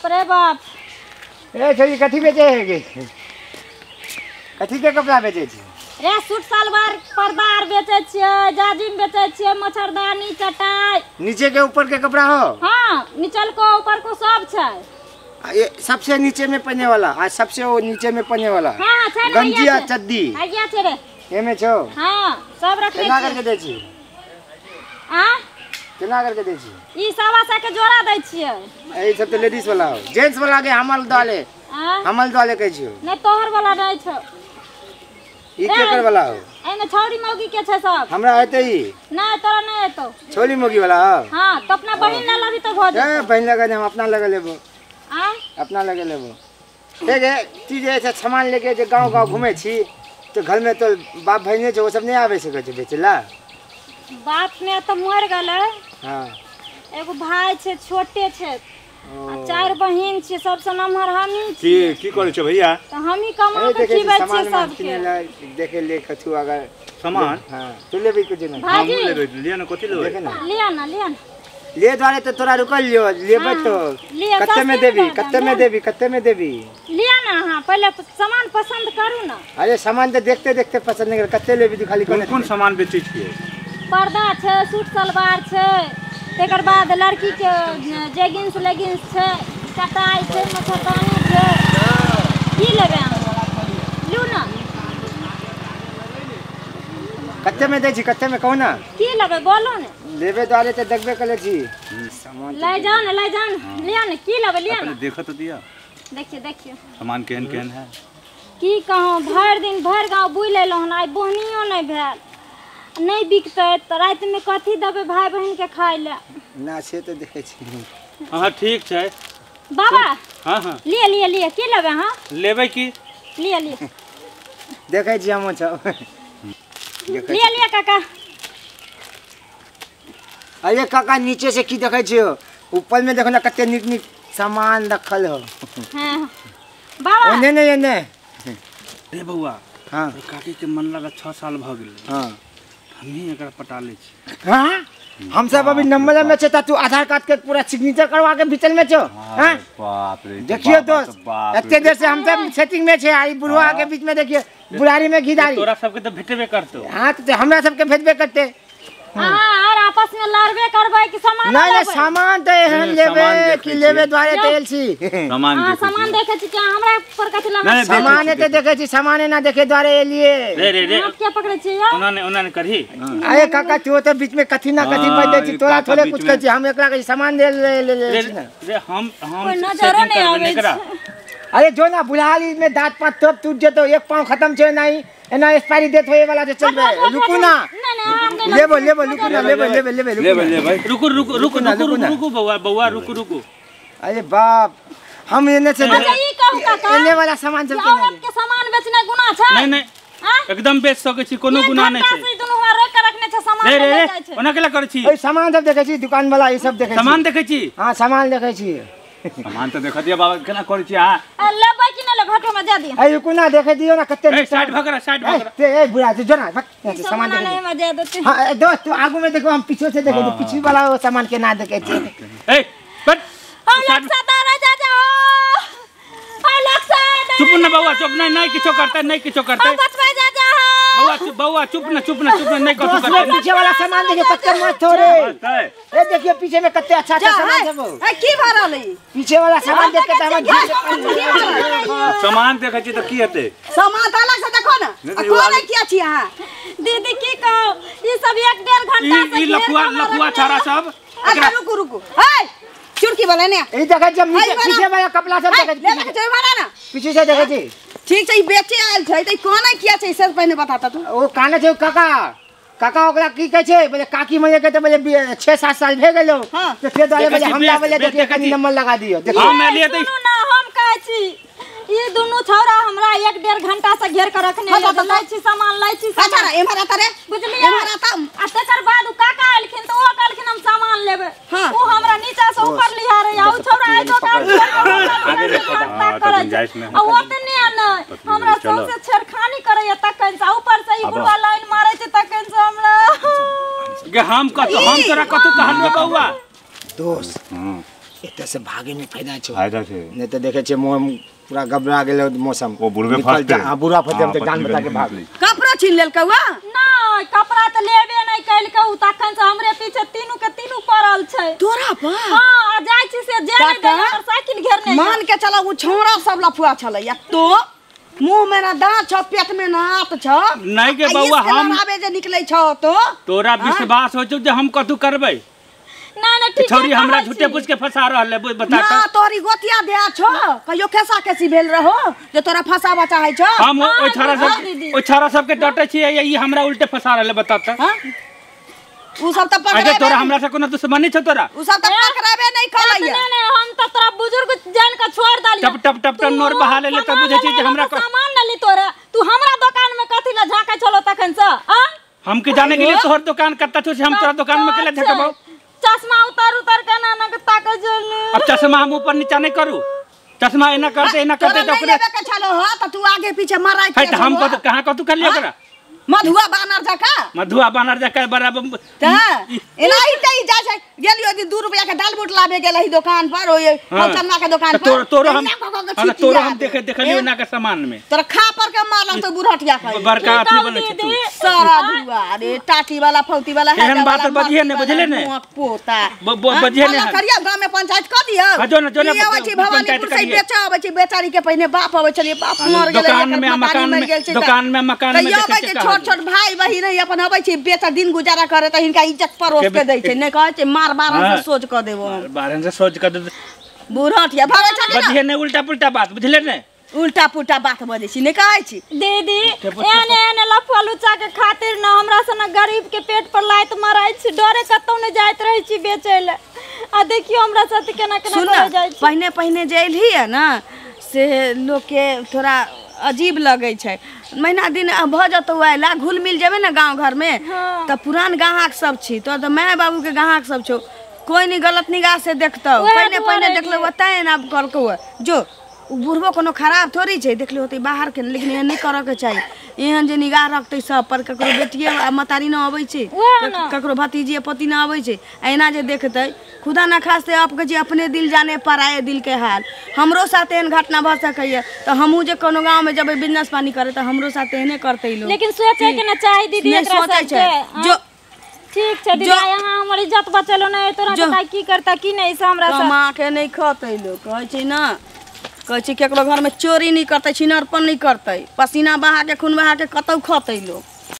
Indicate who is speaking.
Speaker 1: बाप रे बाप।
Speaker 2: ए छोरी कथी बेचे है गे? कथी के कपड़ा बेचे छी?
Speaker 1: रे सूट सलवार पर्दा आर बेचे छियै, जाजिम बेचे छियै, मच्छरदानी चटाई।
Speaker 2: नीचे के ऊपर के कपड़ा हो?
Speaker 1: हाँ, निचल को ऊपर को सब छै।
Speaker 2: ये सबसे नीचे में पहने वाला आ सबसे वो नीचे में पहने वाला।
Speaker 1: हाँ छै ने।
Speaker 2: गंजी आ चड्डी
Speaker 1: आज्ञा छै रे।
Speaker 2: एमे छौ?
Speaker 1: हाँ सब रखने
Speaker 2: केना करके दै छी?
Speaker 1: आ
Speaker 2: केना करके दै छी?
Speaker 1: ई 125 के जोड़ा दै छियै।
Speaker 2: ई सब त लेडीज वाला हो, जेंट्स वाला के हमल दाले। हमल दाले कहै छियो।
Speaker 1: नै तोहर वाला नै छौ।
Speaker 2: ई केकर वाला हो?
Speaker 1: एमे छौरी मौगी के छै सब।
Speaker 2: हमरा हेतै ई?
Speaker 1: नै तोरा नै हेतौ।
Speaker 2: छौरी मौगी वाला हो?
Speaker 1: हां त अपना बहिन ला लबी त भ जेतौ।
Speaker 2: ए बहिन लगा हम अपना लगा लेबो।
Speaker 1: आ
Speaker 2: अपना लगे लेबो। ठीक है, ती जे छै सामान लेके जे गांव गांव घूमे छी तो घर में तो बाप भाई नहीं छै, वो सब नहीं आवे सकै छै बेचे ला।
Speaker 1: बाप ने तो मर गेलै।
Speaker 2: हां
Speaker 1: एगो भाई छै छोटे छै आ चार बहिन छै, सबसे नमहर हमही
Speaker 3: छी। की करै छै भैया?
Speaker 1: त हमही कमा के खिबै छी सबके।
Speaker 2: देखे ले कछु अगर
Speaker 3: सामान।
Speaker 2: हां तू लेबी कुछ नहीं?
Speaker 3: हम लेबै, लिया ना कथि लेबै?
Speaker 2: देखे ना,
Speaker 1: लिया ना, लिया ना।
Speaker 2: ले द्वारे तो तोरा रुकल लियो, लेबै तो कत्ते में देबी? कत्ते में देबी? कत्ते में देबी?
Speaker 1: लिया ना। हां पहले सामान पसंद करू ना।
Speaker 2: अरे सामान तो देखते देखते पसंद नहीं कर। कत्ते लेबी तू खाली?
Speaker 3: कोन कोन सामान बेचै छियै?
Speaker 1: पर्दा छै, सूट सलवार छै, तेकर बाद लड़की के जेगिंस लेगिंस छै, चटाई छै, मच्छरदानी छै। की लेबै अहाँ? लू ना।
Speaker 2: कत्ते में दै छी? कत्ते में कहू ना।
Speaker 1: की लेबै बोलो ने।
Speaker 2: लेबे द्वारे तो देखबे कले छी। सामान
Speaker 1: ले जाओ ना, ले जाओ ना, लिया ना। की लेबै लिया ना।
Speaker 3: देखो तो दिया।
Speaker 1: देखिए देखिए
Speaker 3: सामान केहन केहन है।
Speaker 1: की कहूँ, भरि दिन भरि गाँव बुलि एलहुँ हन, आइ बोहनियो नहि भेल। नहि बिकतै तऽ रातिमे कथी देबै भाई बहिन के खाय लए?
Speaker 2: ना से तो देखै छी।
Speaker 4: हाँ ठीक छै
Speaker 1: बाबा।
Speaker 4: हाँ हाँ
Speaker 1: लिए लिए लिए। की लेबै अहाँ?
Speaker 4: लेबै की?
Speaker 1: लिए लिए।
Speaker 2: देखै छी हमहूँ सब।
Speaker 1: लिए लिए काका।
Speaker 2: अरे काका नीचे से की देखै छियो? ऊपर में देखो ना कते नीक नीक सामान रखल हो।
Speaker 1: हाँ बाबा
Speaker 2: ओने नहीं एने।
Speaker 4: रे बौआ।
Speaker 2: हाँ
Speaker 4: काकी के मन लगा 6 साल भ गेलै।
Speaker 2: हाँ
Speaker 4: हमही एकरा पटा लै छी।
Speaker 2: हाँ हम सब अभी नंबर में छे ता तू आधार कार्ड के पूरा सिग्नेचर करवा के बीचल में छो। हां
Speaker 3: बाप रे
Speaker 2: देखियो दोस्त, एते देर से हम सब सेटिंग में छे, आई बुढ़वा के बीच में देखियो बुढ़ारी में घिदारी।
Speaker 4: तोरा सबके त भेटबे करतो।
Speaker 2: हां त हमरा सबके भेटबे करते।
Speaker 1: हां और आपस में लड़बे करबै कि सामान?
Speaker 2: नहीं नहीं सामान त एहन लेबे कि लेबे द्वारे त एल छी।
Speaker 3: सामान
Speaker 1: हां सामान देखै छी कि हमरा पर कथि लगा?
Speaker 2: सामान त देखै छी, सामान ना देखे द्वारे एलिए।
Speaker 4: रे रे रे
Speaker 1: आप क्या पकड़ै छी यार?
Speaker 4: ओना ने ओना ने करही।
Speaker 2: अरे काका तू त बीच में कथि ना कथि बाजै छी, तोरा थोड़े कुछ कहै छी। हम एकरा के सामान दे ले ले छी ना।
Speaker 4: रे हम नजरो नहीं आबै छै।
Speaker 2: अरे जो ना बुढ़ारी में दांत पात सब टूट जेतो, एक पांव खत्म छे नहीं एना एक्सपायरी डेट होए वाला जे चल रहे। रुकू ना। लेबो लेबो रुकू ना, लेबो लेबो लेबो
Speaker 3: लेबो लेबो।
Speaker 4: रुकू रुकू रुकू रुकू रुकू बौआ बौआ रुकू रुकू।
Speaker 2: अरे बाप हम एने से
Speaker 1: अच्छा ई कहू काका,
Speaker 2: एने वाला सामान सब के
Speaker 1: औरत के सामान बेचना गुनाह छै?
Speaker 4: नहीं नहीं एकदम बेच सकै छी, कोनो गुनाह नहीं छै।
Speaker 1: ई दुनू हमरा रोक के रखने छै सामान ले जाइ छै।
Speaker 4: ओना केला करै छी?
Speaker 2: ए सामान सब देखै छी दुकान वाला, ई सब देखै छी।
Speaker 4: सामान देखै छी?
Speaker 2: हां सामान देखै छी।
Speaker 3: सामान त देख दिया बाबा, केना करै छी अहाँ?
Speaker 1: लेबै कि नै लेबै? घटो में दे दिया।
Speaker 2: ए रुकू ना, देखे दियो ना कते।
Speaker 4: ए साइड भगरा, साइड भगरा।
Speaker 2: ए बुढ़ा जो ना सामान देखे
Speaker 1: नहीं में दे देते।
Speaker 2: हां दोस्त तू आगू में देखो, हम पीछे से देखे, पीछे वाला वो सामान के ना देखे छी।
Speaker 4: ए बट
Speaker 1: हम लोग सतारा जा जा हम लोग सतारा।
Speaker 4: चुप ना बौआ चुप, नहीं नहीं किछो करते, नहीं किछो करते।
Speaker 1: हम बचबै जा जा।
Speaker 4: बौआ चुप, बौआ चुप ना, चुप ना, चुप ना, नहीं कथु करते।
Speaker 2: पीछे वाला सामान देखे कते मस्त हो रे। ए देखियो पीछे में कते अच्छा अच्छा सामान सब।
Speaker 5: ए की भ रहल है?
Speaker 2: पीछे वाला सामान देख के त हमर
Speaker 3: सामान देखै छी त की हेतै?
Speaker 5: सामान त अलग से देखो ना। कोन किया छी अहाँ?
Speaker 1: दीदी की कहू, ई सब 1-1.5 घंटा से
Speaker 4: ई लफुआ लफुआ छाड़ा सब।
Speaker 5: अच्छा रुकू रुकू। ए चुरकी वाला ने
Speaker 2: ई देखै छी, पीछे वाला कपड़ा सब देखै छी।
Speaker 5: ले के वाला ना
Speaker 2: पीछे से देखै छी।
Speaker 5: ठीक छै, ई बेचे आयल छै त कोन किया छै से पहिने बताता तू।
Speaker 2: ओ काने छै काका, काका ओकरा की कहै छै? बोले काकी मने के त बोले 6-7 साल भे गेलो। त से द्वारे बोले हमरा बोले देखिए कनी नंबर लगा दियो। देखो
Speaker 4: हम एलिए त
Speaker 1: सुनू ना, हम कहै छी ई दुनू छौरा हमरा 1-1.5 घंटा से घेर के रखने है। लै छी सामान, लै छी सामान।
Speaker 5: अच्छा एम्हर आता रे,
Speaker 1: बुझलियै?
Speaker 5: एम्हर आता।
Speaker 1: आ तकर बाद उ काका एलखिन त ओ कहलखिन हम सामान लेबै। उ हमरा नीचा से ऊपर लिहा रे, आ उ छौरा आइ दोकान आ ओतने नै हमरा सबसे छेड़खानी करैया तखन से, ऊपर से ई बुढ़वा लाइन मारै छै तखन से हमरा।
Speaker 4: गे हम कत हम तोरा कतौ कहलियो बौआ?
Speaker 2: दोस्त एतऽ से भागे में फायदा छौ।
Speaker 3: फायदा छै।
Speaker 2: नहीं तो देखे छे मुंह पूरा घबरा गेल मौसम।
Speaker 3: ओ बुढ़वे फसते।
Speaker 2: हां बुढ़वा फसते, हम त जान बचा के भाग।
Speaker 5: कपड़ा छीन लेलकौ?
Speaker 1: नहीं, कपड़ा त लेबे नहीं कइलकौ, तखन से हमरे पीछे तीनू के तीनू पड़ल छै।
Speaker 5: तोरा पर?
Speaker 1: हां, आ जाय छी से जे नहीं दे हमर साइकिल घेरने।
Speaker 5: मान के चला उ छौड़ा सब लफुआ छलै या तो मुंह में ना दांत छौ, पेट में ना हाथ छौ।
Speaker 4: नहीं के बउआ, हम
Speaker 5: आबे जे निकलै छौ तो
Speaker 4: तोरा विश्वास हो छौ जे हम कथू करबै?
Speaker 1: ना ना ठीक
Speaker 4: छौरी हमरा झूठे पूछ के फंसा रहल है, बता
Speaker 5: ना। तोरी गोतिया दे छौ, कहियो खेसा केसी भेल रहो जे तोरा फंसावा चाहै छौ?
Speaker 4: हम ओइ छौरा सब, ओइ छौरा सब के डटे छियै, ई हमरा उल्टे फंसा रहल है, बता त।
Speaker 5: हां उ सब त पकड़ेबे।
Speaker 4: अच्छा तोरा हमरा से कोनो दुश्मनी छौ तोरा?
Speaker 5: उ सब त पकड़ेबे नहीं करैया।
Speaker 1: ना ना हम त तोरा बुजुर्ग जान के छोड़ देलियै।
Speaker 4: टप टप टप टप नोर बहा लेले त बुझै छी जे हमरा
Speaker 1: सामान न ली तोरा। तू हमरा दुकान में कथि ल झाके छलो तखन से? आ
Speaker 4: हम के जाने के लिए तोहर दुकान कत्ता छौ से हम तोरा दुकान में केला झकबौ?
Speaker 1: चश्मा उतार उतार के ना ना के ताके जल।
Speaker 4: अब चश्मा हम ऊपर नीचा नहीं करू, चश्मा एना करते एना करते
Speaker 5: त ओकरे के छलो। हां त तू आगे पीछे माराय
Speaker 4: के त हम कत कहां कतू कर लियो ओकरा?
Speaker 5: मधुआ बानर जका,
Speaker 4: मधुआ बानर जका बराबर
Speaker 5: त एना ही त ई जाय छै। गेलियो दिन 2 रुपया के दाल बूट लाबे गेल ही दुकान पर, ओय फलचन्ना के दुकान पर।
Speaker 4: तोरो हम तोरो हम देखे देखलियो ना के सामान में
Speaker 5: तोरा खा पर के मारल तो बुढ़टिया खाई
Speaker 4: बड़का अथी बने छै तू
Speaker 5: सारा धुआ। अरे टाटी वाला फौती वाला
Speaker 4: है, एहन बात बजिए ने, बुझले ने
Speaker 5: पोता
Speaker 4: बजिए ने।
Speaker 5: करिया गांव में पंचायत क दियो।
Speaker 4: हां जो ना जो ना
Speaker 5: अबै छै भवानीपुर से बेचा अबै छै बेचारी के। पहिने बाप अबै छलिए, बाप मर गेलै,
Speaker 4: दुकान में मकान में, दुकान में मकान में
Speaker 5: देखे छै। छोट छोट भाई बहिन अपन अबै छै बेचा दिन गुजारा करे त हिनका इज्जत परोस के दै छै। नै कहै छै मार बारन से सोच क देबो, हम
Speaker 4: बारन से सोच क दे।
Speaker 5: बुढ़टिया भागै छै
Speaker 4: बजिए ने उल्टा पुल्टा बात, बुझले ने?
Speaker 5: उल्टा पुल्टा बात बजै छी, नै कहै छी
Speaker 1: दीदी। एने एने लफुआ लुच्चा के खातिर न हमरा सन गरीब के पेट पर लात मारै छी, डरे कतौ नै जाइत रहै छी बेचै ले। आ देखियो हमरा साथ केना केना कर जाइ छै।
Speaker 5: पहिने पहिने जे एलही है ना से लोग के थोड़ा अजीब लगै छै। महीना दिन भऽ जतौ अयला, घुल मिल जेबै ने गाँव घर में।
Speaker 1: हाँ।
Speaker 5: तऽ पुरान गाहक सब छी तोर, तऽ माय बाबू के गाहक सब छौ, कोई नहीं गलत निगाह से देखतौ। पहिने पहिने देखलौ तैं एना कहलकौ। जो उ बुढ़बो कोनो खराब थोड़ी छै, देखले होतै बाहर के, लेकिन एहन नहि करऽ के चाही। एहन जे निगाह रखतै सब पर, ककरो बेटिए आ मतारी न अबै छै, ककरो भतीजिए पति न अबै छै, एना जे देखतै खुदा ना खास्ते आपके जे अपने दिल जाने पराए दिल के हाल। हमरो साथ एहन घटना भऽ सकैया तऽ हमहूँ जे कोनो गाँव में जेबै बिजनेस पानी करे तऽ हमरो साथ एहने करतै लोग।
Speaker 1: लेकिन सोचे के ना चाही दीदी,
Speaker 5: एकरा
Speaker 1: सोचै
Speaker 5: छै जो
Speaker 1: ठीक छै दीदी। यहाँ हमर इज्जत बचेलो नहीं तोरा के की करता की नहीं से हमरा
Speaker 5: कमा के नहीं खतै लोग। कहै छै ना, कहै छै केकरो घर में चोरी नहीं करतै, छिनरपन नहीं करतै, पसीना बहा के खून बहा के कतौ खतै लोग।